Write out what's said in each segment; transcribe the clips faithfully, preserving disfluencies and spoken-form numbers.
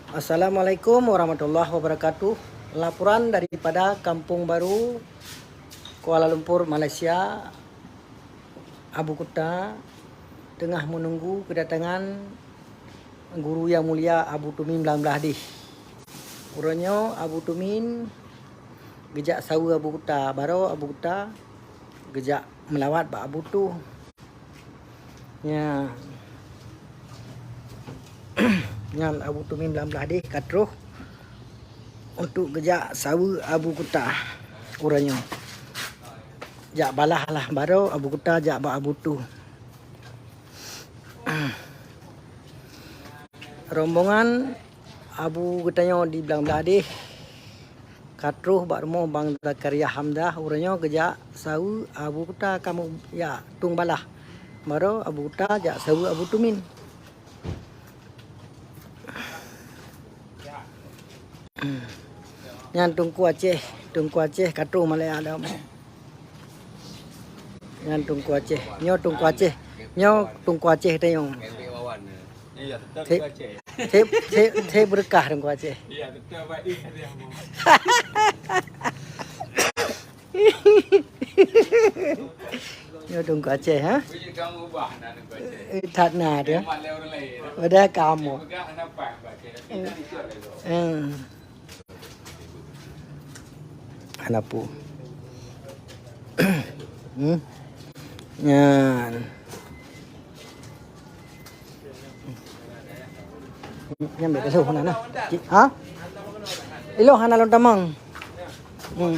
Assalamualaikum warahmatullahi wabarakatuh. Laporan daripada Kampung Baru, Kuala Lumpur, Malaysia. Abu Kuta teungoh meununggu keudatangan guru nyang mulia Abu Tumin Blang Blahdeh. Uroe nyoe Abu Tumin geujak saweue Abu Kuta, baroe Abu Kuta geujak meulawat bak Abu Tu. Nyan, nyan Abu Tumin Blang Blahdeh ka troh untuk geujak saweue Abu Kuta uroe nyoe. Jak balah lah, baroe Abu Kuta jak bak Abu Tu. Rombongan Abu geutanyoe di Blang Blahdeh ka troh bak rumoh Bang Zakaria Hamzah, uroe nyoe geujak saweue Abu Kuta, kamoe jak tueng balah. Baroe Abu Kuta jak saweue Abu Tumin. Nyan Teungku Aceh, Teungku Aceh ka troh malée alam. Nyan Teungku Aceh. Nyoe Teungku Aceh. Nyoe Teungku Aceh tanyong. Saya, saya, saya, saya berkah Teungku Aceh. Nyoe Teungku Aceh, ha? Eh, that na dia. Padahal kamu. Eh. Hana pu. Hmm. Nyan. Nyan bèk teuh hana na. Ha? Ilong hana lôn tamong. Hmm.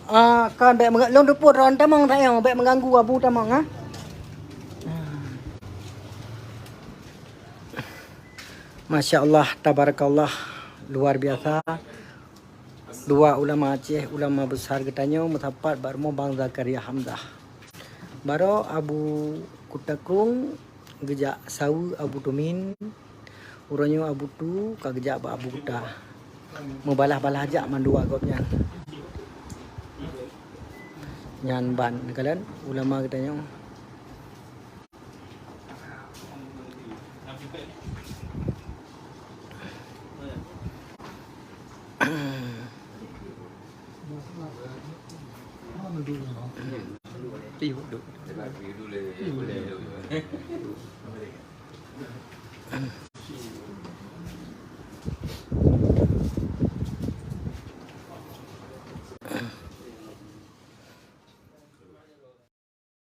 Ah, kan bèk meuga-, lôn teupot lôn tamong tayong, bèk mengganggu Abu tamong, ha? Masya Allah, tabarakallah, luar biasa. Dua ulama Aceh, ulama besar geutanyoe meusapat bak rumoh Bang Zakaria Hamzah. Baroe Abu Kuta Krueng geujak saweue Abu Tumin, uroe nyoe Abu Tu ka geujak bak Abu Kuta. Meubalah-balah jak mandua gobnyan. Nyan ban kalon ulama geutanyoe.